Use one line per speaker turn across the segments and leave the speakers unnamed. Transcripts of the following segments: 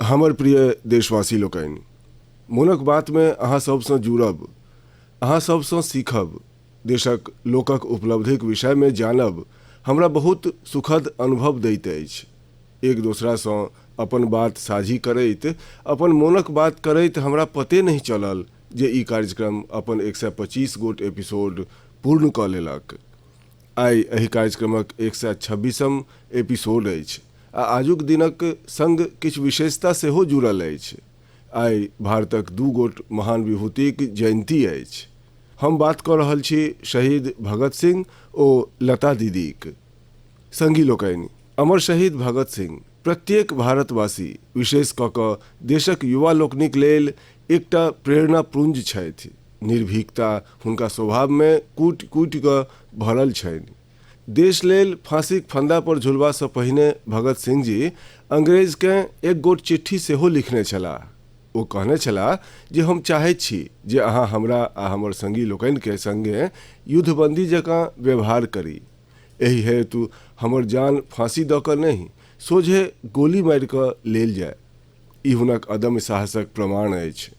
हमर प्रिय देशवासी लोकनि, मोनक बातमे अहाँ सभसँ जुड़ब, अहाँ सभसँ सीखब, देशक लोकक उपलब्धिक विषयमे जानब हमरा बहुत सुखद अनुभव दैत अछि। एक दोसरासँ अपन बात साझी करैत, अपन मोनक बात करैत हमरा पते नहि चलल जे ई कार्यक्रम अपन 125 गोट एपिसोड पूर्ण कऽ लेलक। आइ एहि कार्यक्रमक 126म एपिसोड अछि आ आजुक दिनक संग किछु विशेषता सेहो जुड़ल अछि। आइ भारतक दू गोट महान विभूतिक जयन्ती अछि। हम बात कऽ रहल छी शहीद भगत सिंह ओ लता दीदीक। संगी लोकनि, अमर शहीद भगत सिंह प्रत्येक भारतवासी, विशेष कऽ कऽ देशक युवा लोकनिक लेल एकटा प्रेरणा पुंज छथि। निर्भीकता हुनका स्वभावमे कूटि कूटि कऽ भरल छनि। देश लेल फाँसीक फंदा पर झुलबासँ पहिने भगत सिंह जी अंग्रेजकेँ एक गोट चिट्ठी सेहो लिखने छलाह। ओ कहने छलाह जे हम चाहैत छी जे अहाँ हमरा आ हमर संगी लोकनिकेँ संगे युद्धबंदी जकाँ व्यवहार करी। एहि हेतु हमर जान फाँसी दऽ कऽ नहि, सोझे गोली मारि कऽ लेल जाय। ई हुनक अदम्य साहसक प्रमाण अछि।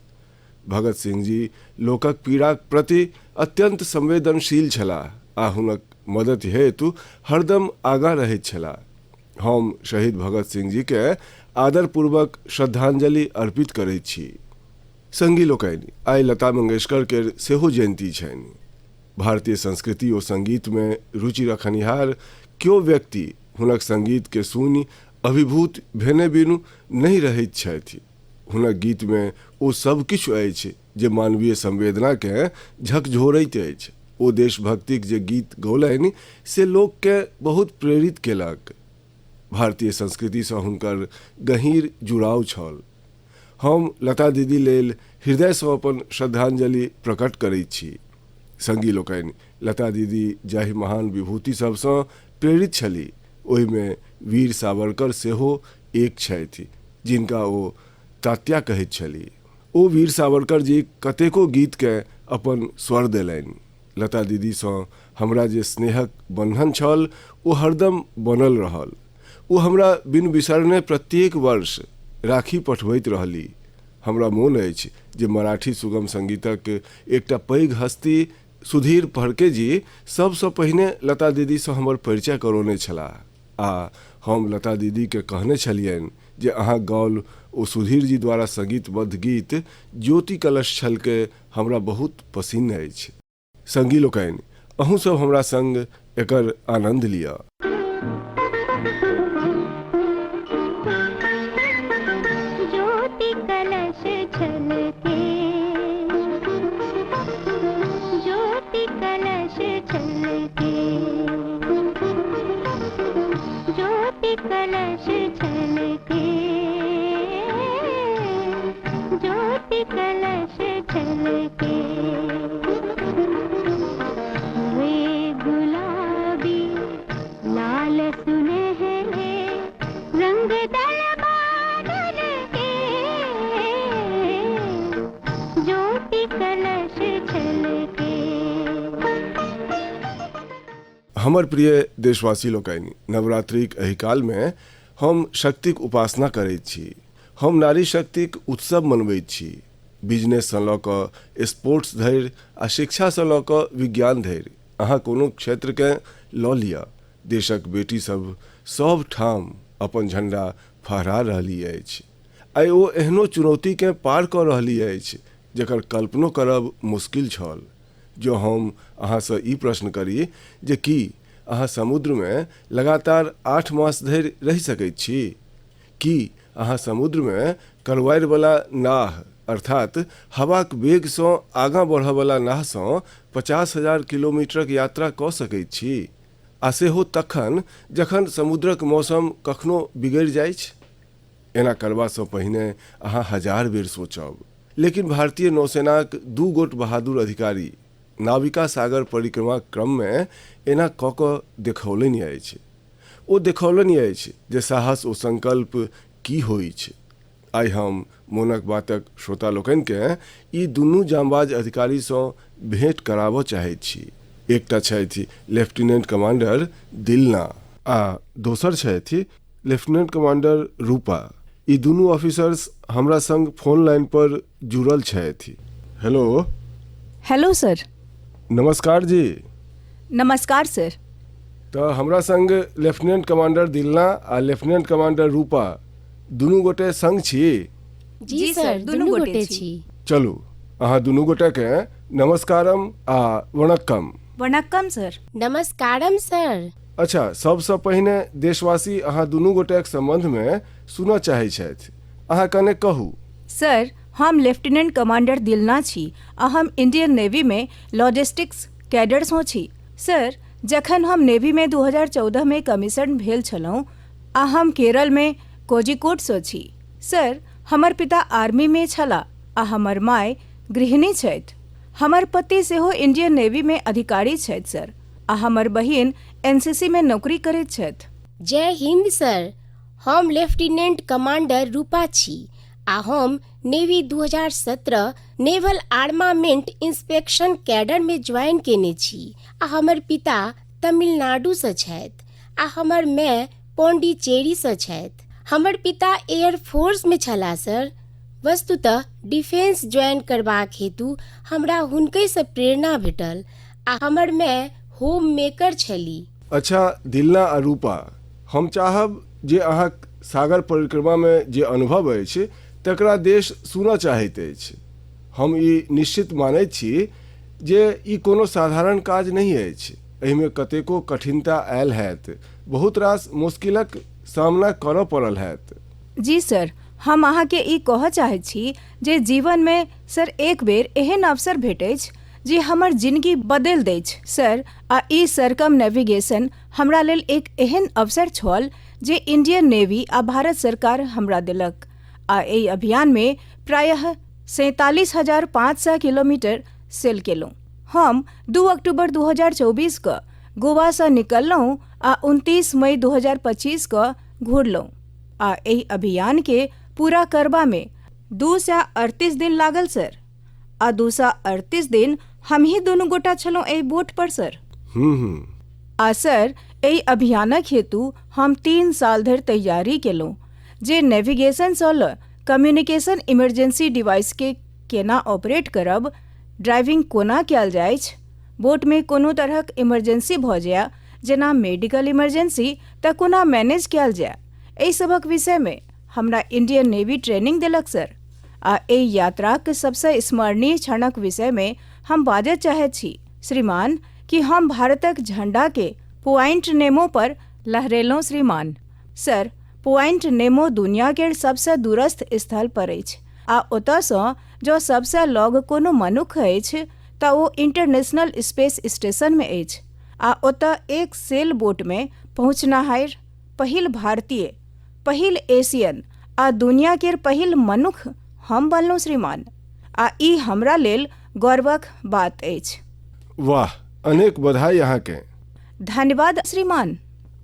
भगत सिंह जी लोकक पीड़ाक प्रति अत्यन्त संवेदनशील छलाह आ हुनक मदति हेतु हरदम आगाँ रहैत छलाह। हम शहीद भगत सिंह जी के आदरपूर्वक श्रद्धांजलि अर्पित करैत छी। संगी लोकनि, आइ लता मंगेशकर केर सेहो जयन्ती छनि। भारतीय संस्कृति ओ संगीत मे रुचि रखनिहार क्यो व्यक्ति हुनक संगीत के सुनि अभिभूत भेने बिनु नहि रहैत छथि। हुनक गीत मे ओ सब किछु अछि जे मानवीय संवेदना केँ झकझोरैत अछि। ओ देशभक्तिक जे गीत गौलनि से लोक केँ बहुत प्रेरित केलक। भारतीय संस्कृति सँ हुनकर गहींर जुड़ाव छल। हम लता दीदी लेल हृदय सँ अपन श्रद्धांजलि प्रकट करैत छी। संगी लोकनि, लता दीदी जाहि महान विभूति सब सँ प्रेरित छली ओहि मे वीर सावरकर सेहो एक छथि, जिनका ओ तात्या कहैत छली। ओ वीर सावरकर जीक कतेको गीत केँ अपन स्वर देलनि। लता दीदी सँ हमरा जे स्नेहक बन्धन छल ओ हरदम बनल रहल। ओ हमरा बिनु बिसरने प्रत्येक वर्ष राखी पठबैत रहली। हमरा मोन अछि जे मराठी सुगम संगीतक एकटा पैघ हस्ती सुधीर फड़के जी सभसँ पहिने लता दीदीसँ हमर परिचय करौने छलाह आ हम लता दीदीकेँ कहने छलियनि जे अहाँक गाओल ओ सुधीर जी द्वारा संगीतबद्ध गीत ज्योति कलश छलके हमरा बहुत पसिन्न अछि। संगी लोकनि, अहूँ सब हमरा संग एकर आनंद लिअ।
ज्योति कलश छलके, ज्योति कलश छलके, ज्योति कलश छलके, ज्योति कलश छलके। वे गुलाबी लाल सुनहरे रंग दल बादल के, ज्योति कलश छलके।
हमर प्रिय देशवासी लोकनि, नवरात्रिक एहि कालमे हम शक्तिक उपासना करैत छी। हम नारी शक्तिक उत्सव मनबैत छी। बिजनेससँ लऽ कऽ स्पोर्ट्स धरि आ शिक्षासँ लऽ कऽ विज्ञान धरि अहाँ कोनो क्षेत्रकेँ लऽ लिअ, देशक बेटी सभ सभ ठाम अपन झंडा फहरा रहली अछि। आइ ओ एहनो चुनौतीकेँ पार कऽ रहली अछि जकर कल्पनो करब मुश्किल छल। जँ हम अहाँसँ ई प्रश्न करी जे की अहाँ समुद्रमे लगातार 8 मास धरि रहि सकैत छी? की अहाँ समुद्रमे करवारिवला नाह अर्थात हवाक वेगसँ आगाँ बढ़यवला नाहसँ 50,000 किलोमीटरक यात्रा कऽ सकैत छी? आ सेहो तखन जखन समुद्रक मौसम कखनो बिगड़ि जाइछ? एना करबासँ पहिने अहाँ हजार बेर सोचब। लेकिन भारतीय नौसेनाक दू गोट बहादुर अधिकारी नाविका सागर परिक्रमाक क्रममे एना कऽ कऽ देखौलनि अछि। ओ देखौलनि अछि जे साहस ओ संकल्प की होइछ। आइ हम मोनक बातक श्रोता लोकनिकेँ ई दुनू जांबाज अधिकारीसँ भेंट कराबऽ चाहैत छी। एकटा छथि लेफ्टिनेंट कमांडर दिलना आ दोसर छथि लेफ्टिनेंट कमांडर रूपा। ई दुनू ऑफिसर्स हमरा संग फोन लाइन पर जुड़ल छथि। हेलो।
Hello sir.
नमस्कार जी।
नमस्कार सर।
तऽ हमरा संग लेफ्टिनेंट कमांडर दिलना आ लेफ्टिनेंट कमांडर रूपा दुनू गोटे संग छी।
जी सर, दुनू गोटे छी।
चलू, अहाँ दुनू गोटेके नमस्कारम आ वणक्कम।
वणक्कम सर।
नमस्कारम सर।
अच्छा, सबसँ पहिने देशवासी अहाँ दुनू गोटेक सम्बन्धमे सुनऽ चाहै छथि, अहाँ कने कहू।
सर, हम लेफ्टिनेंट कमांडर दिलना छी आ हम इंडियन नेवीमे लॉजिस्टिक्स कैडरसँ छी। सर, जखन हम नेवीमे 2014मे कमीशन भेल छलहुँ आ हम केरलमे कोझिकोडसँ छी। सर, हमर पिता आर्मीमे छलाह आ हमर माय गृहिणी छथि। हमर पति सेहो इंडियन नेवीमे अधिकारी छथि सर, आ हमर बहिन एनसीसीमे नौकरी करैत छथि।
जय हिंद सर। हम लेफ्टिनेंट कमांडर रूपा छी आ हम नेवी 2017 नेवल आर्मामेंट इंस्पेक्शन कैडरमे ज्वाइन केने छी आ हमर पिता तमिलनाडुसँ छथि आ हमर माय पौंडीचेरीसँ छथि। हमर पिता एयरफोर्समे छलाह सर। वस्तुतः डिफेंस ज्वाइन करबाक हेतु हमरा हुनकहिसँ प्रेरणा भेटल आ हमर माय होम मेकर छली।
अच्छा दिलना आ रूपा, हम चाहब जे अहाँक सागर परिक्रमामे जे अनुभव अछि तकरा देश सुनऽ चाहैत अछि। हम ई निश्चित मानैत छी जे ई कोनो साधारण काज नहि अछि। एहिमे कतेको कठिनता आयल हैत, बहुत रास मुश्किलक सामना करऽ पड़ल हैत।
जी सर, हम अहाँके ई कहऽ चाहैत छी जे जीवनमे सर एक बेर एहन अवसर भेटैछ जे हमर जिनगी बदलि दैछ सर, आ ई सरकम नेविगेशन हमरा लेल एक एहन अवसर छल जे इंडियन नेवी आ भारत सरकार हमरा देलक आ एहि अभियानमे प्रायः 47,500 किलोमीटर सेल केलहुँ। हम 2 अक्टूबर 2024 कऽ गोवासँ निकललहुँ आ 29 मई 2025 कऽ घुरलहुँ आ एहि अभियानके पूरा करबामे 238 दिन लागल सर, आ 238 दिन हमही दुनू गोटा छलहुँ एहि बोट पर सर।
हम्म
आ सर, एहि अभियानक हेतु हम 3 साल धरि तैयारी केलहुँ जे नेविगेशनसँ लऽ कम्युनिकेशन इमरजेंसी डिवाइसके केना ऑपरेट करब, ड्राइविंग कोना कयल जाइछ, बोटमे कोनो तरहक इमरजेंसी भऽ जाय जेना मेडिकल इमरजेंसी तऽ कोना मैनेज कयल जाय, एहि सभक विषयमे हमरा इंडियन नेवी ट्रेनिंग देलक सर। आ एहि यात्राक सबसँ स्मरणीय क्षणक विषयमे हम बाजय चाहैत छी श्रीमान कि हम भारतक झण्डाके पॉइंट नेमो पर लहरेलहुँ श्रीमान। सर, पॉइंट नेमो दुनिया केर सबसँ दूरस्थ स्थल पर अछि आ ओतयसँ जँ सबसँ लग कोनो मनुख अछि तऽ ओ इंटरनेशनल स्पेस स्टेशनमे अछि आ ओतय एक सेल बोटमे पहुँचनिहार पहिल भारतीय, पहिल एशियन आ दुनिया केर पहिल मनुख हम बनलहुँ श्रीमान, आ ई हमरा लेल गौरवक बात अछि।
वाह, अनेक बधाई अहाँके।
धन्यवाद श्रीमान।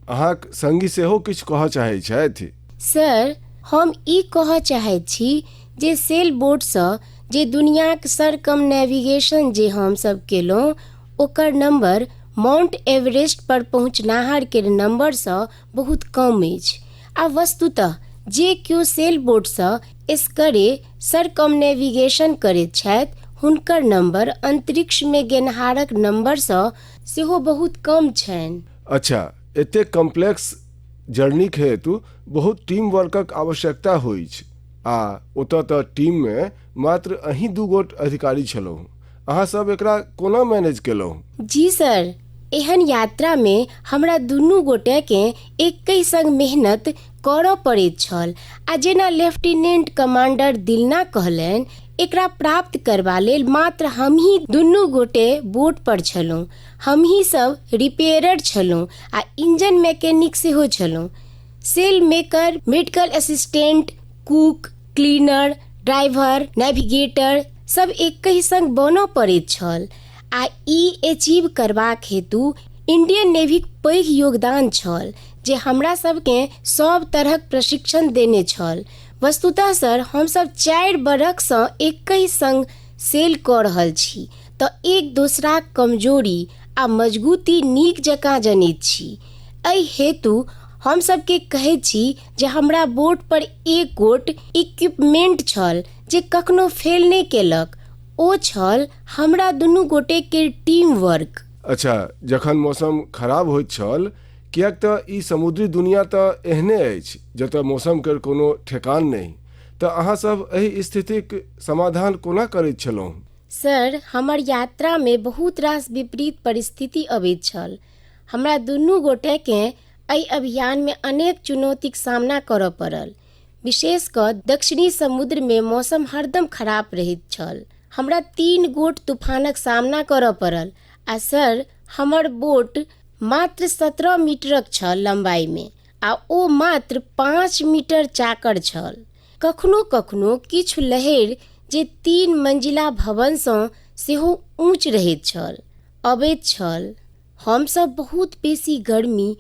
अहाँक संगी सेहो किछु कहऽ चाहै छथि।
सर, हम ई कहऽ चाहैत छी जे सेल बोटसँ जे दुनियाक सरकम नेविगेशन जे हमसभ केलहुँ ओकर नंबर माउंट एवरेस्ट पर पहुँचनाहर केर नंबरसँ बहुत कम अछि आ वस्तुतः जे केओ सेल बोटसँ एसकरे सरकम नेविगेशन करैत छथि हुनकर नंबर अंतरिक्षमे गेनहारक नंबरसँ सेहो बहुत कम छनि।
अच्छा, एतेक कॉम्प्लेक्स जर्नीक हेतु बहुत टीम वर्कक आवश्यकता होइछ आ ओतय तऽ टीममे मात्र अहीं दू गोट अधिकारी छलहुँ। अहाँ सब एकरा कोना मैनेज केलहुँ?
जी सर, एहन यात्रामे हमरा दुनू गोटेकेँ एकहि संग मेहनत करऽ पड़ैत छल आ जेना लेफ्टिनेंट कमांडर दिलना कहलनि एकरा प्राप्त करबा लेल मात्र हमही दुनू गोटे बोट पर छलहुँ, हमही सब रिपेयरर छलहुँ आ इंजन मैकेनिक सेहो छलहुँ। Sail maker, medical assistant, cook, cleaner, driver, navigator सब एकहि संग बनऽ पड़ैत छल आ ई अचीव करबाक हेतु इंडियन नेवीक पैघ योगदान छल जे हमरा सबकेँ सब तरहक प्रशिक्षण देने छल। वस्तुतः सर, हमसब 4 बरखसँ एकहि संग सेल कऽ रहल छी तऽ एक दोसराक कमजोरी आ मजगूती नीक जकाँ जनैत छी। एहि हेतु हम सबके कहैत छी जे हमरा बोट पर एक गोट इक्विपमेंट छल जे कखनो फेल नहि केलक। ओ छल हमरा दुनू गोटेके टीम वर्क।
अच्छा, जखन मौसम खराब होइत छल, किएक तऽ ई समुद्री दुनिया तऽ एहने अछि जतय मौसमके कोनो ठेकान नहि, तऽ अहाँसभ एहि स्थितिक समाधान कोना करैत छलहुँ?
सर, हमर यात्रामे बहुत रास विपरीत परिस्थिति अबैत छल। हमरा दुनू गोटेकेँ एहि अभियानमे अनेक चुनौतीक सामना करय पड़ल। विशेष कऽ दक्षिणी समुद्रमे मौसम हरदम खराब रहैत छल। हमरा 3 गोट तूफानक सामना करय पड़ल आ सर, हमर बोट मात्र 17 मीटरक छल लम्बाइमे आ ओ मात्र 5 मीटर चाकर छल। कखनो कखनो किछु लहरि जे 3 मंजिला भवनसँ सेहो ऊँच रहैत छल अबैत छल। हमसभ बहुत बेसी गर्मी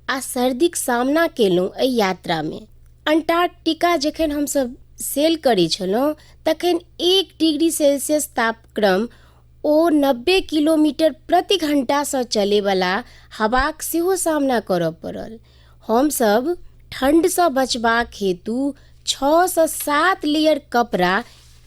आ सर्दीक सामना केलहुँ एहि यात्रामे। अंटार्कटिका जखन हमसभ सेल करै छलहुँ तखन 1 डिग्री सेल्सियस तापक्रम ओ 90 किलोमीटर प्रति घण्टासँ चलैवला हवाक सेहो सामना करय पड़ल। हमसभ ठण्डसँ बचबाक हेतु 6 सँ 7 लेयर कपड़ा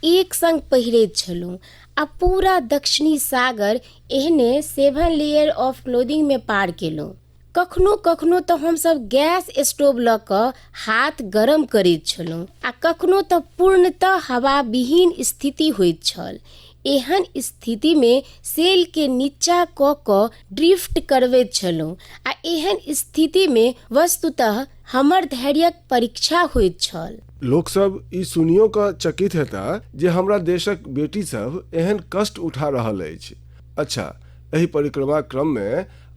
एक सङ्ग पहिरैत छलहुँ आ पूरा दक्षिणी सागर एहने 7 लेयर ऑफ क्लोदिंगमे पार केलहुँ। कखनो कखनो तऽ हमसभ गैस स्टोव लऽ कऽ हाथ गरम करैत छलहुँ आ कखनो तऽ पूर्णतः हवाविहीन स्थिति होइत छल। एहन स्थितिमे सेलके नीचा कऽ कऽ ड्रिफ्ट करबैत छलहुँ आ एहन स्थितिमे वस्तुतः हमर धैर्यक परीक्षा होइत छल।
लोकसभ ई सुनियो कऽ चकित हेता जे हमरा देशक बेटी सब एहन कष्ट उठा रहल अछि। अच्छा, एहि परिक्रमा क्रममे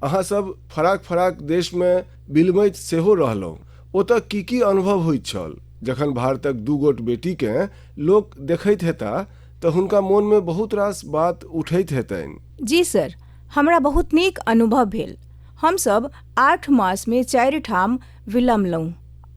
अहाँ सब फराक फराक देशमे बिलमैत सेहो रहलहुँ, ओतऽ की की अनुभव होइत छल? जखन भारतक 2 गोट बेटीकेँ लोक देखैत हेता तऽ हुनका मोनमे बहुत रास बात उठैत हेतनि।
जी सर, हमरा बहुत नीक अनुभव भेल। हमसभ 8 मासमे 4 ठाम विलमलहुँ,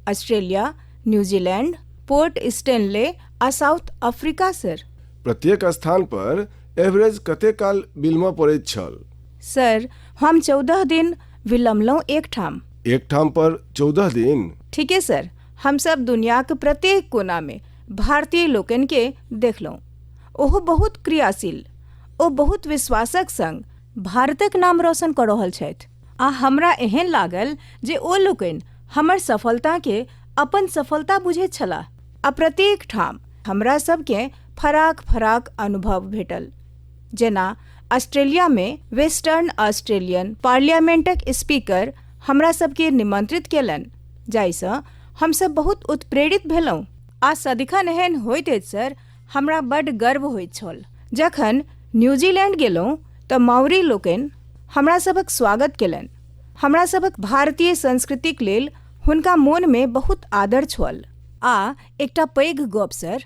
ऑस्ट्रेलिया, न्यूजीलैंड, पोर्ट स्टेनले आ साउथ अफ्रीका सर।
प्रत्येक स्थान पर एवरेज कते काल बिलमऽ पड़ैत छल?
सर, हम 14 दिन विलमलहुँ एक ठाम।
एक ठाम पर 14 दिन?
ठीके सर, हमसभ दुनियाक प्रत्येक कोनामे भारतीय लोकनिके देखलहुँ। ओहो बहुत क्रियाशील, ओ बहुत विश्वासक संग भारतक नाम रोशन कऽ रहल छथि आ हमरा एहन लागल जे ओ लोकनि हमर सफलताके अपन सफलता बुझैत छलाह आ प्रत्येक ठाम हमरा सबके फराक फराक अनुभव भेटल। जेना ऑस्ट्रेलियामे वेस्टर्न ऑस्ट्रेलियन पार्लियामेंटक स्पीकर हमरा सबके निमंत्रित केलनि, जाहिसँ हमसब बहुत उत्प्रेरित भेलहुँ आ सदिखन एहन होइत अछि सर, हमरा बड्ड गर्व होइत छल। जखन न्यूजीलैंड गेलहुँ तऽ माओरी लोकनि हमरा सभक स्वागत केलनि। हमरा सभक भारतीय संस्कृतिक लेल हुनका मोनमे बहुत आदर छल। आ एकटा पैघ गप सर,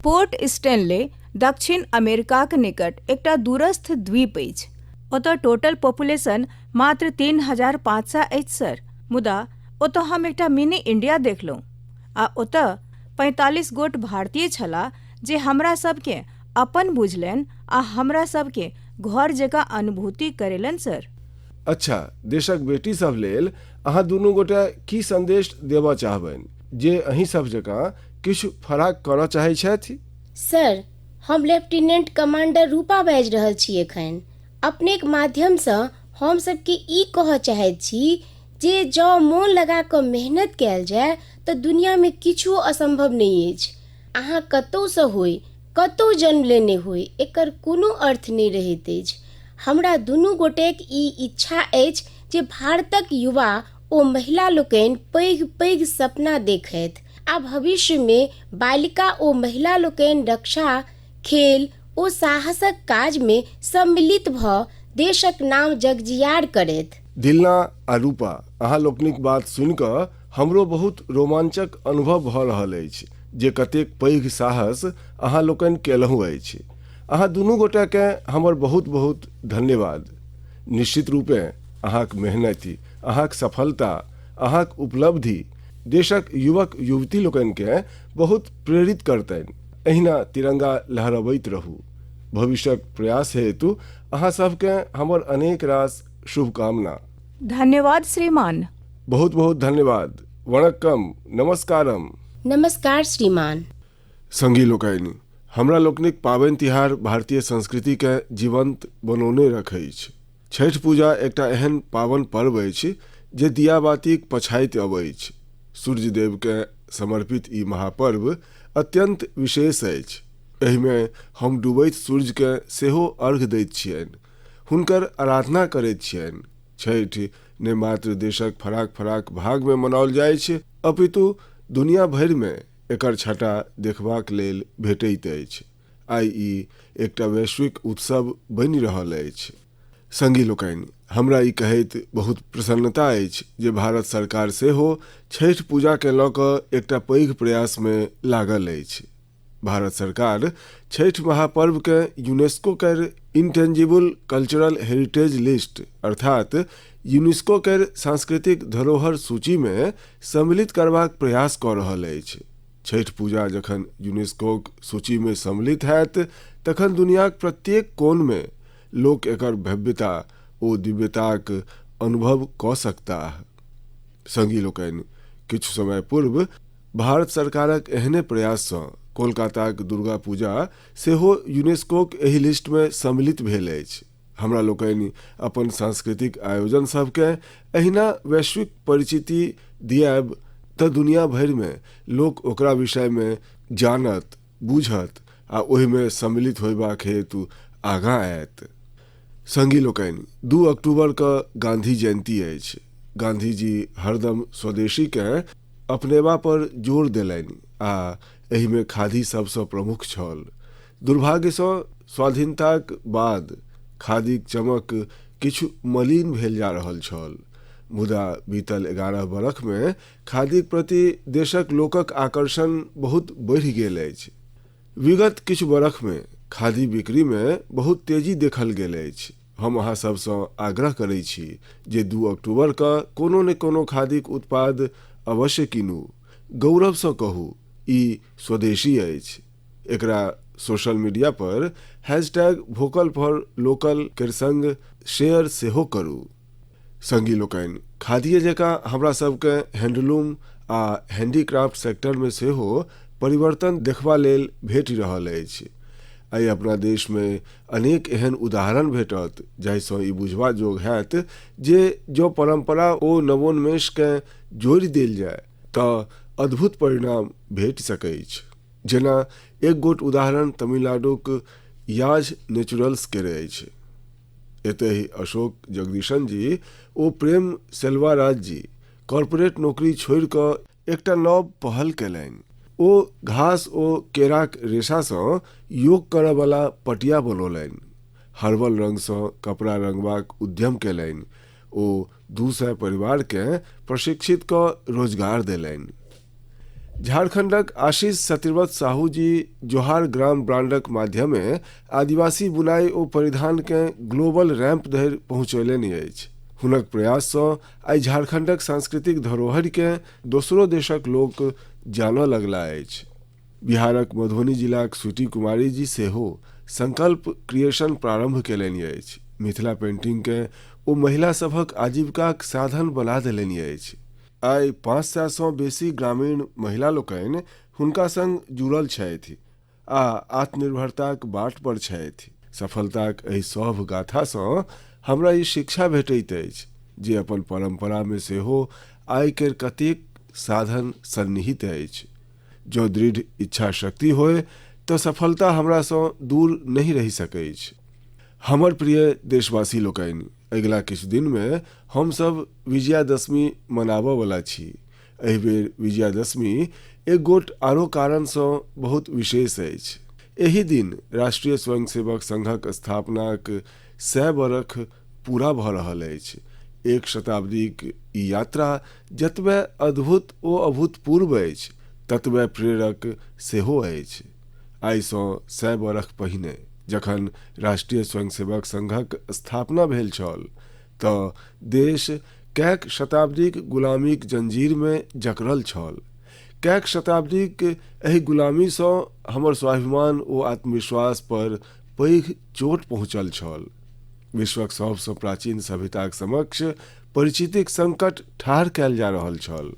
पोर्ट स्टेनले दक्षिण अमेरिकाक निकट एकटा दूरस्थ द्वीप अछि। ओतय टोटल पॉपुलेशन मात्र 3500 अछि सर, मुदा ओतय हम एकटा मिनी इंडिया देखलहुँ आ ओतय 45 गोट भारतीय छलाह जे हमरा सबके अपन बुझलनि आ हमरा सबके घर जकाँ अनुभूति करेलनि सर।
अच्छा, देशक बेटी सब लेल अहाँ दुनू गोटे की संदेश देबऽ चाहबनि जे अहीं सब जकाँ किछु फराक करऽ चाहै छथि?
सर, हम लेफ्टिनेंट कमांडर रूपा बाजि रहल छी। एखन अपनेक माध्यमसँ हम सबके ई कहऽ चाहैत छी जे जँ मोन लगा कऽ मेहनत कयल जाय तऽ दुनियामे किछु असम्भव नहि अछि। अहाँ कतहुसँ होइ, कतहु जन्म लेने होइ, एकर कोनो अर्थ नहि रहैत अछि। हमरा दुनू गोटेक ई इच्छा अछि जे भारतक युवा ओ महिला लोकनि पैघ पैघ सपना देखथि आ भविष्यमे बालिका ओ महिला लोकनि रक्षा, खेल ओ साहसक काजमे सम्मिलित भऽ देशक नाम जगजियार करथि।
दिलना आ रूपा, अहाँ लोकनिक बात सुनि कऽ हमरो बहुत रोमांचक अनुभव भऽ रहल अछि जे कतेक पैघ साहस अहाँ लोकनि केलहुँ अछि। अहाँ दुनू गोटेकेँ हमर बहुत बहुत धन्यवाद। निश्चित रूपेँ अहाँक मेहनति, अहाँक सफलता, अहाँक उपलब्धि देशक युवक युवती लोकनिकेँ बहुत प्रेरित करतनि। एहिना तिरंगा लहरबैत रहू। भविष्यक प्रयास हेतु अहाँ सबके हमर अनेक रास शुभकामना।
धन्यवाद श्रीमान।
बहुत बहुत धन्यवाद। वणक्कम, नमस्कारम।
नमस्कार श्रीमान।
संगी लोकनि, हमरा लोकनिक पाबनि तिहार भारतीय संस्कृतिकेँ जीवंत बनौने रखैछ। छठि पूजा एकटा एहन पावन पर्व अछि जे दियाबातीक पछाति अबैछ। सूर्यदेवकेँ समर्पित ई महापर्व अत्यंत विशेष अछि। एहिमे हम डूबैत सूर्यकेँ सेहो अर्घ दैत छियनि, हुनकर आराधना करैत छियनि। छठि ने मात्र देशक फराक फराक भागमे मनाओल जाइछ, अपितु दुनिया भरिमे एकर छटा देखबाक लेल भेटैत अछि। आइ ई एकटा वैश्विक उत्सव बनि रहल अछि। संगी लोकनि, हमरा ई कहैत बहुत प्रसन्नता अछि जे भारत सरकार सेहो छठि पूजाकेँ लऽ कऽ एकटा पैघ प्रयासमे लागल अछि। भारत सरकार छठि महापर्वकेँ यूनेस्को केर इनटेंजिबल कल्चरल हेरिटेज लिस्ट अर्थात यूनेस्को केर सांस्कृतिक धरोहर सूचीमे सम्मिलित करबाक प्रयास कऽ रहल अछि। छठि पूजा जखन यूनेस्कोक सूचीमे सम्मिलित हैत तखन दुनियाक प्रत्येक कोनमे लोक एकर भव्यता ओ दिव्यताक अनुभव कऽ सकताह। संगी लोकनि, किछु समय पूर्व भारत सरकारक एहने प्रयाससँ कोलकाताक दुर्गा पूजा सेहो यूनेस्कोक एहि लिस्टमे सम्मिलित भेल अछि। हमरा लोकनि अपन सांस्कृतिक आयोजन सभकेँ एहिना वैश्विक परिचिति दियायब तऽ दुनिया भरिमे लोक ओकरा विषयमे जानत, बूझत आ ओहिमे सम्मिलित होयबाक हेतु आगाँ आयत। संगी लोकनि, 2 अक्टूबर के गांधी जयंती अछि। गांधी जी हरदम स्वदेशीकेँ अपनेबा पर जोर देलनि आ एहिमे खादी सबसँ प्रमुख छल। दुर्भाग्यसँ स्वाधीनताक बाद खादीक चमक किछु मलिन भेल जा रहल छल, मुदा बीतल 11 बरखमे खादीक प्रति देशक लोकक आकर्षण बहुत बढ़ि गेल अछि। विगत किछु बरखमे खादी बिक्रीमे बहुत तेजी देखल गेल अछि। हम अहाँ सभसँ आग्रह करै छी जे 2 अक्टूबर के कोनो ने कोनो खादीक उत्पाद अवश्य कीनू। गौरवसँ कहू, ई स्वदेशी अछि। एकरा social media per hashtag vocal for local केर संग शेयर सेहो करू। संगी लोकनि, खादीए जकाँ हमरा सबके हैंडलूम आ हैंडीक्राफ्ट सेक्टरमे सेहो परिवर्तन देखबा लेल भेटि रहल अछि। आइ अपना देशमे अनेक एहन उदाहरण भेटत जाहिसँ ई बुझबा जोग हैत जे जँ परम्परा ओ नवोन्मेषकेँ जोड़ि देल जाय तऽ अद्भुत परिणाम भेटि सकैछ। जेना एक गोट उदाहरण तमिलनाडुक याज नेचुरल्स केर अछि। एतहि अशोक जगदीशन जी ओ प्रेम सेल्वाराज जी कॉरपोरेट नौकरी छोड़ि कऽ एकटा नव पहल कयलनि। ओ घास ओ केराक रेशासँ योग करयवला पटिया बनौलनि। हर्बल रंगसँ कपड़ा रंगबाक उद्यम कयलनि। ओ 200 परिवारकेँ प्रशिक्षित कऽ रोजगार देलनि। झारखंडक आशीष सत्यव्रत साहू जी जोहार ग्राम ब्रांडक माध्यमे आदिवासी बुनाई ओ परिधानकेँ ग्लोबल रैंप धरि पहुँचौलनि अछि। हुनक प्रयाससँ आइ झारखंडक सांस्कृतिक धरोहरिकेँ दोसरो देशक लोक जानऽ लगला अछि। बिहारक मधुबनी जिलाक स्वीटी कुमारी जी सेहो संकल्प क्रिएशन प्रारंभ कयलनि अछि। मिथिला पेंटिंगकेँ ओ महिला सभक आजीविकाक साधन बना देलनि अछि। आइ 500सँ बेसी ग्रामीण महिला लोकनि हुनका संग जुड़ल छथि आ आत्मनिर्भरताक बाट पर छथि। सफलताक एहि सभ गाथासँ हमरा ई शिक्षा भेटैत अछि जे अपन परम्परामे सेहो आइ केर कतेक साधन सन्निहित अछि। जँ दृढ़ इच्छा शक्ति होय तऽ सफलता हमरासँ दूर नहि रहि सकैछ। हमर प्रिय देशवासी लोकनि, अगिला किछु दिनमे हमसभ विजयादशमी मनाबयवला छी। एहि बेर विजयादशमी एक गोट आरो कारणसँ बहुत विशेष अछि। एहि दिन राष्ट्रीय स्वयंसेवक संघक स्थापनाक 100 बरख पूरा भऽ रहल अछि। एक शताब्दीक ई यात्रा जतबे अद्भुत ओ अभूतपूर्व अछि ततबे प्रेरक सेहो अछि। आइसँ 100 बरख पहिने जखन राष्ट्रीय स्वयंसेवक संघक स्थापना भेल छल तऽ देश कैक शताब्दीक गुलामीक जंजीरमे जकड़ल छल। कैक शताब्दीक एहि गुलामीसँ हमर स्वाभिमान ओ आत्मविश्वास पर पैघ चोट पहुँचल छल। विश्वक सबसँ प्राचीन सभ्यताक समक्ष परिचितिक संकट ठाढ़ कयल जा रहल छल।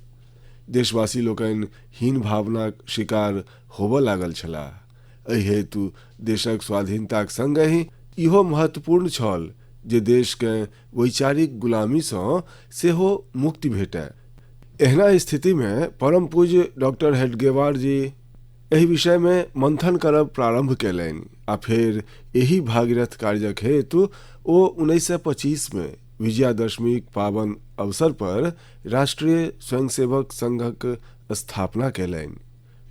देशवासी लोकनि हीन भावनाक शिकार होबय लागल छलाह। एहि हेतु देशक स्वाधीनताक संगहि इहो महत्वपूर्ण छल जे देशकेँ वैचारिक गुलामीसँ सेहो मुक्ति भेटय। एहना स्थितिमे परम पूज्य डॉक्टर हेडगेवार जी एहि विषयमे मंथन करब प्रारंभ कयलनि आ फेर एहि भागीरथ कार्यक हेतु ओ 1925 मे विजयादशमीक पावन अवसर पर राष्ट्रीय स्वयंसेवक संघक स्थापना कयलनि।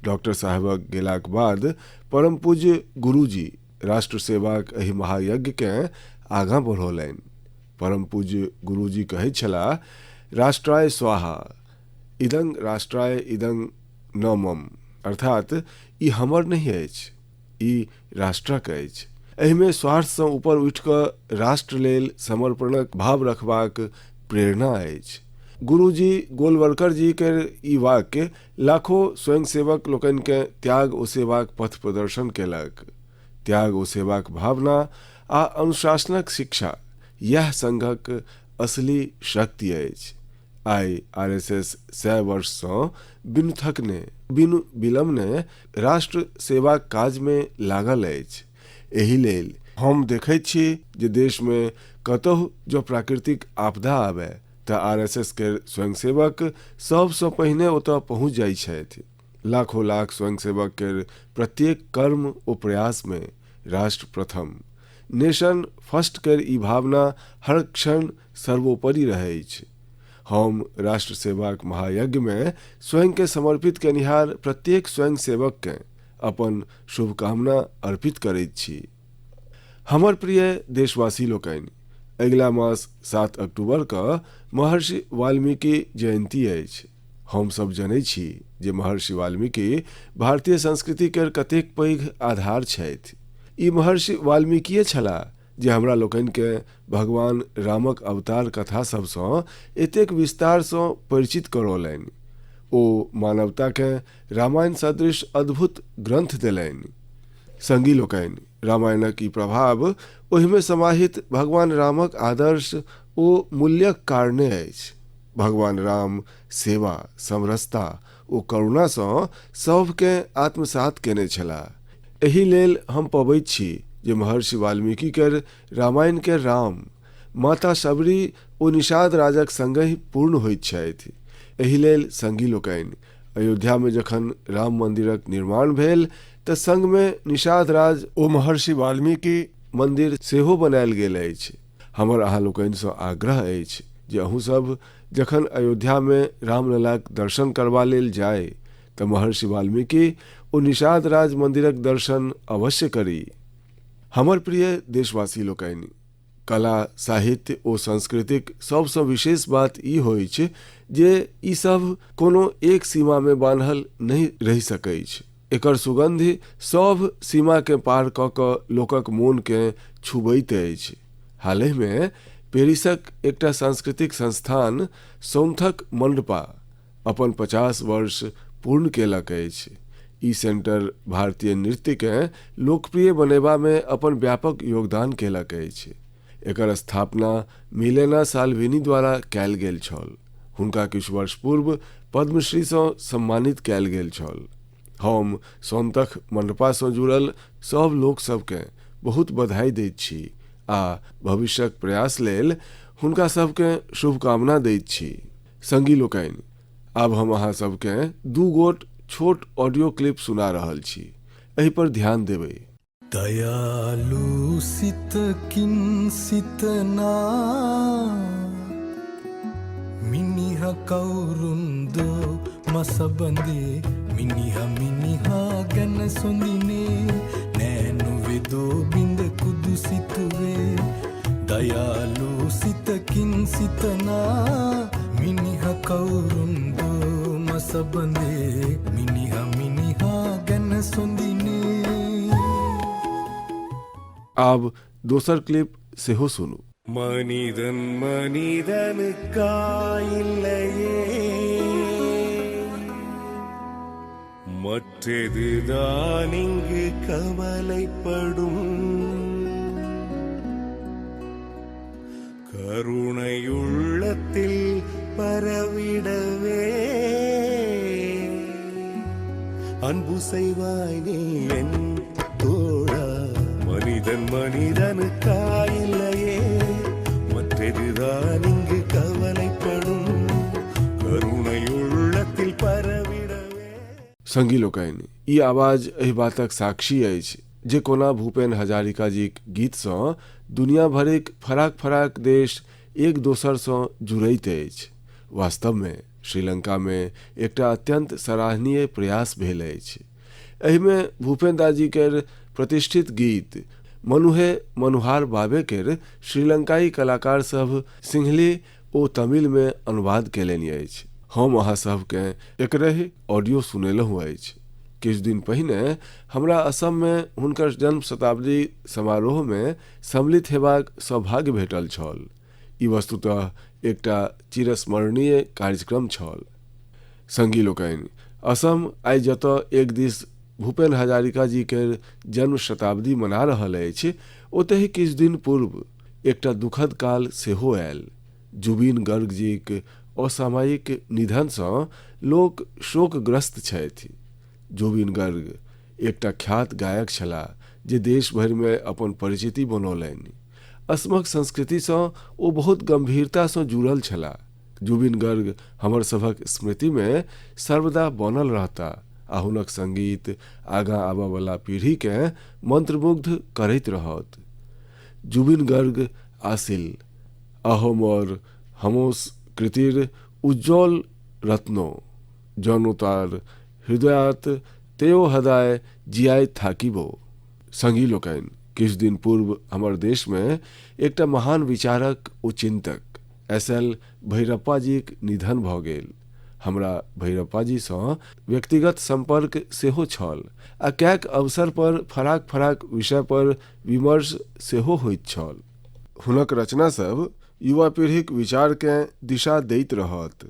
डॉक्टर साहेबक गेलाक बाद परम पूज्य गुरुजी राष्ट्र सेवाक एहि महायज्ञकेँ आगाँ बढ़ौलनि। परम पूज्य गुरुजी कहैत छलाह, राष्ट्राय स्वाहा, इदं राष्ट्राय इदं न मम, अर्थात ई हमर नहि अछि, ई राष्ट्रक अछि। एहिमे स्वार्थसँ ऊपर उठि कऽ राष्ट्र लेल समर्पणक भाव रखबाक प्रेरणा अछि। गुरुजी गोलवलकर जी केर ई वाक्य लाखो स्वयंसेवक लोकनिकेँ त्याग ओ सेवाक पथ प्रदर्शन केलक। त्याग ओ सेवाक भावना आ अनुशासनक शिक्षा यैह संघक असली शक्ति अछि। आइ आरएसएस 100 वर्षसँ बिनु थकने बिनु विलम्बने राष्ट्र सेवाक काजमे लागल अछि। एहि लेल हम देखैत छी जे देशमे कतहु जँ प्राकृतिक आपदा आबय तऽ आरएसएस केर स्वयंसेवक सभसँ पहिने ओतय पहुँच जाइत छथि। लाखों लाख स्वयंसेवक केर प्रत्येक कर्म ओ प्रयासमे राष्ट्र प्रथम, नेशन फर्स्ट केर ई भावना हर क्षण सर्वोपरि रहैछ। हम राष्ट्र सेवाक महायज्ञमे स्वयंकेँ समर्पित कयनिहार प्रत्येक स्वयंसेवककेँ अपन शुभकामना अर्पित करैत छी। हमर प्रिय देशवासी लोकनि, अगिला मास 7 अक्टूबर कऽ महर्षि वाल्मीकि जयन्ती अछि। हम सब जनै छी जे महर्षि वाल्मीकि भारतीय संस्कृति केर कतेक पैघ आधार छथि। ई महर्षि वाल्मीकिये छलाह जे हमरा लोकनिकेँ भगवान रामक अवतार कथा सभसँ एतेक विस्तारसँ परिचित करौलनि। ओ मानवताकेँ रामायण सदृश अद्भुत ग्रंथ देलनि। संगी लोकनि, रामायणक ई प्रभाव ओहिमे समाहित भगवान रामक आदर्श ओ मूल्यक कारणे अछि। भगवान राम सेवा, समरसता ओ करुणासँ सभकेँ आत्मसात केने छलाह। एहि लेल हम पबैत छी जे महर्षि वाल्मीकि केर रामायण केर राम माता शबरी ओ निषाद राजक संगहि पूर्ण होइत छथि। एहि लेल संगी लोकनि, अयोध्यामे जखन राम मंदिरक निर्माण भेल तऽ संगमे निषाद राज ओ महर्षि वाल्मीकि मंदिर सेहो बनायल गेल अछि। हमर अहाँ लोकनिसँ आग्रह अछि जे अहूँ सब जखन अयोध्यामे रामललाक दर्शन करबा लेल जाय तऽ महर्षि वाल्मीकि ओ निषाद राज मंदिरक दर्शन अवश्य करी। हमर प्रिय देशवासी लोकनि, कला, साहित्य ओ संस्कृतिक सबसँ विशेष बात ई होइछ जे ई सब कोनो एक सीमामे बान्हल नहि रहि सकैछ। एकर सुगन्धि सभ सीमाकेँ पार कऽ कऽ लोकक मोनकेँ छुबैत अछि। हालहिमे पेरिसक एकटा सांस्कृतिक संस्थान सौंथक मंडपा अपन 50 वर्ष पूर्ण केलक अछि। ई सेंटर भारतीय नृत्यकेँ लोकप्रिय बनेबामे अपन व्यापक योगदान केलक अछि। एकर स्थापना मिलेना साल्विनी द्वारा कयल गेल छल। हुनका किछु वर्ष पूर्व पद्मश्रीसँ सम्मानित कयल गेल छल। हम सौंतख मंडपासँ जुड़ल सभ लोकसभकेँ बहुत बधाई दैत छी आ भविष्यक प्रयास लेल हुनका सभकेँ शुभकामना दैत छी। संगी लोकनि, आब हम अहाँ सभकेँ 2 गोट छोट ऑडियो क्लिप सुना रहल छी, एहि पर ध्यान देबै।
दयालु सितकिन सितना मिनिहा कौरुंदो मसबंदे मिनिहा मिनिहा गन सुंदिने नैनु वेदो बिंद कुदु सितुवे दयालु सितकिन सितना मिनिहा कौरुंदो मसबंदे मिनिहा मिनिहा गन सुंदिने।
आब दोसर क्लिप सेहो सुनू।
மனிதன் மனிதனுக்காயில்லையே மற்றெதுதான் இங்கு கவலைப்படும். கருணையுள்ளத்தில் பரவிடவே அன்பு செய்வாய் நீ என் தோழா. மனிதன் மனிதனுக்காயில்லையே மற்றெதுதான் இங்கு கவலைப்படும் கருணையுள்ளத்தில் பரவிடவே.
संगी लोकनि, ई आवाज एहि बातक साक्षी अछि जे कोना भूपेन हजारिका जीक गीतसँ दुनिया भरिक फराक फराक देश एक दोसरसँ जुड़ैत अछि। वास्तवमे श्रीलंकामे एकटा अत्यंत सराहनीय प्रयास भेल अछि। एहिमे भूपेन दाजी केर प्रतिष्ठित गीत मनुहे मनुहार बाबे केर श्रीलंकाई कलाकार सभ सिंहली ओ तमिलमे अनुवाद कयलनि अछि। हम अहाँ सभकेँ एकरहि ऑडियो सुनेलहुँ अछि। किछु दिन पहिने हमरा असममे हुनकर जन्म शताब्दी समारोहमे सम्मिलित हेबाक सौभाग्य भेटल छल। ई वस्तुतः एकटा चिरस्मरणीय कार्यक्रम छल। संगी लोकनि, असम आइ जतऽ एक दिस भूपेन हजारिका जी केर जन्म शताब्दी मना रहल अछि, ओतहि किछु दिन पूर्व एकटा दुखद काल सेहो आयल। जुबीन गर्ग जीक असामयिक निधनसँ लोक शोकग्रस्त छथि। जुबीन गर्ग एकटा ख्यात गायक छलाह जे देश भरिमे अपन परिचिति बनौलनि। असमक संस्कृतिसँ ओ बहुत गंभीरतासँ जुड़ल छलाह। जुबीन गर्ग हमर सभक स्मृतिमे सर्वदा बनल रहता आ हुनक संगीत आगाँ आबयवला पीढ़ीकेँ मंत्रमुग्ध करैत रहत। जुबीन गर्ग आसिल अहोमर हमोस कृतिर उज्ज्वल रत्नो जनोतार हृदयात तेयो हदाय जियाय थाकिबो। संगी लोकनि, किछु दिन पूर्व हमर देशमे एकटा महान विचारक ओ चिन्तक एस.एल. भैरप्पा जीक निधन भऽ गेल। हमरा भैरप्पा जीसँ व्यक्तिगत सम्पर्क सेहो छल आ कैक अवसर पर फराक फराक विषय पर विमर्श सेहो होइत छल। हुनक रचना सब युवा पीढ़ीक विचारकेँ दिशा दैत रहत।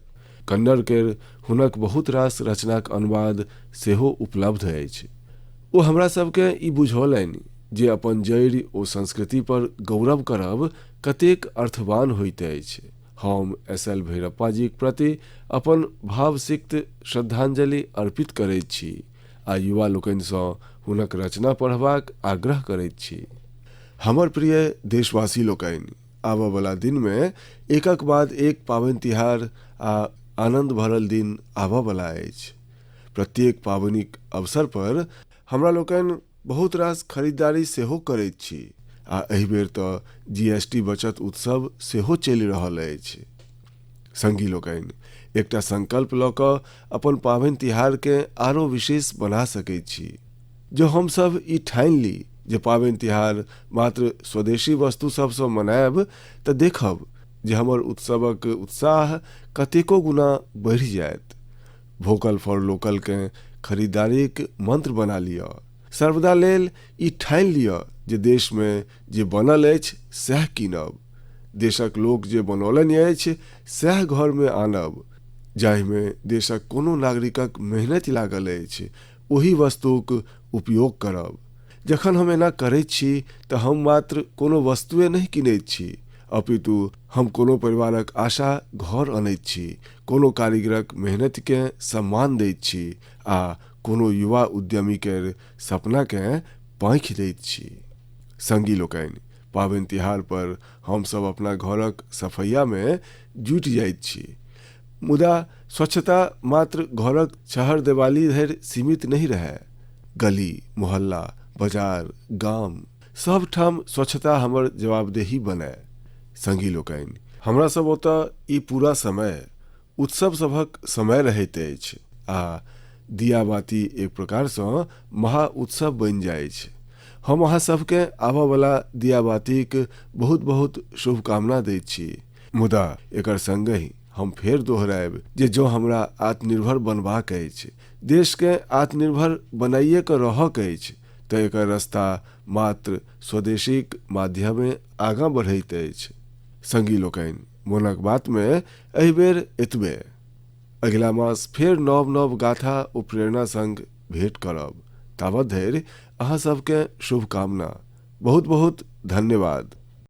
कन्नड़ केर हुनक बहुत रास रचनाक अनुवाद सेहो उपलब्ध अछि। ओ हमरा सबकेँ ई बुझौलनि जे अपन जड़ि ओ संस्कृति पर गौरव करब कतेक अर्थवान होइत अछि। हम एस.एल. भैरप्पा जीक प्रति अपन भावसिक्त श्रद्धांजलि अर्पित करैत छी आ युवा लोकनिसँ हुनक रचना पढ़बाक आग्रह करैत छी। हमर प्रिय देशवासी लोकनि, आबयवला दिनमे एकक बाद एक पाबनि तिहार आ आनंद भरल दिन आबयवला अछि। प्रत्येक पाबनिक अवसर पर हमरा लोकनि बहुत रास खरीदारी सेहो करैत छी आ एहि बेर तऽ जीएसटी बचत उत्सव सेहो चलि रहल अछि। संगी लोकनि, एकटा संकल्प लऽ कऽ अपन पाबनि तिहारकेँ आरो विशेष बना सकैत छी। जँ हमसभ ई ठानि ली जे पाबनि तिहार मात्र स्वदेशी वस्तु सभसँ मनायब तऽ देखब जे हमर उत्सवक उत्साह कतेको गुना बढ़ि जायत। वोकल फॉर लोकलकेँ खरीदारीक मंत्र बना लिअ। सर्वदा लेल ई ठानि लिअ जे देशमे जे बनल अछि सएह कीनब, देशक लोक जे बनौलनि अछि सएह घरमे आनब, जाहिमे देशक कोनो नागरिकक मेहनति लागल अछि ओहि वस्तुक उपयोग करब। जखन हम एना करैत छी तऽ हम मात्र कोनो वस्तुए नहि कीनैत छी, अपितु हम कोनो परिवारक आशा घर अनैत छी, कोनो कारीगरक मेहनतिकेँ सम्मान दैत छी आ कोनो युवा उद्यमी केर सपनाकेँ पाँखि दैत छी। संगी लोकनि, पाबनि तिहार पर हमसभ अपना घरक सफैयामे जुटि जाइत छी, मुदा स्वच्छता मात्र घरक छहर देवाली धरि सीमित नहि रहय। गली, मोहल्ला, बाजार, गाम सब ठाम स्वच्छता हमर जवाबदेही बनय। संगी लोकनि, हमरा सब ओतऽ ई पूरा समय उत्सव सभक समय रहैत अछि आ दिया बाती एक प्रकारसँ महा उत्सव बनि जाइछ। हम अहाँ सबके आबयवला दिया बातीक बहुत बहुत शुभकामना दैत छी, मुदा एकर संगहि हम फेर दोहरायब जे जँ हमरा आत्मनिर्भर बनबाक अछि, देशके आत्मनिर्भर बनाइए कऽ रहक अछि, तऽ एकर रास्ता मात्र स्वदेशीक माध्यमे आगाँ बढ़ैत अछि। संगी लोकनि, मोनक बातमे एहि बेर एतबे। अगिला मास फेर नव नव गाथा ओ प्रेरणा संग भेंट करब। तावत धरि अहाँ सबके शुभकामना। बहुत बहुत धन्यवाद।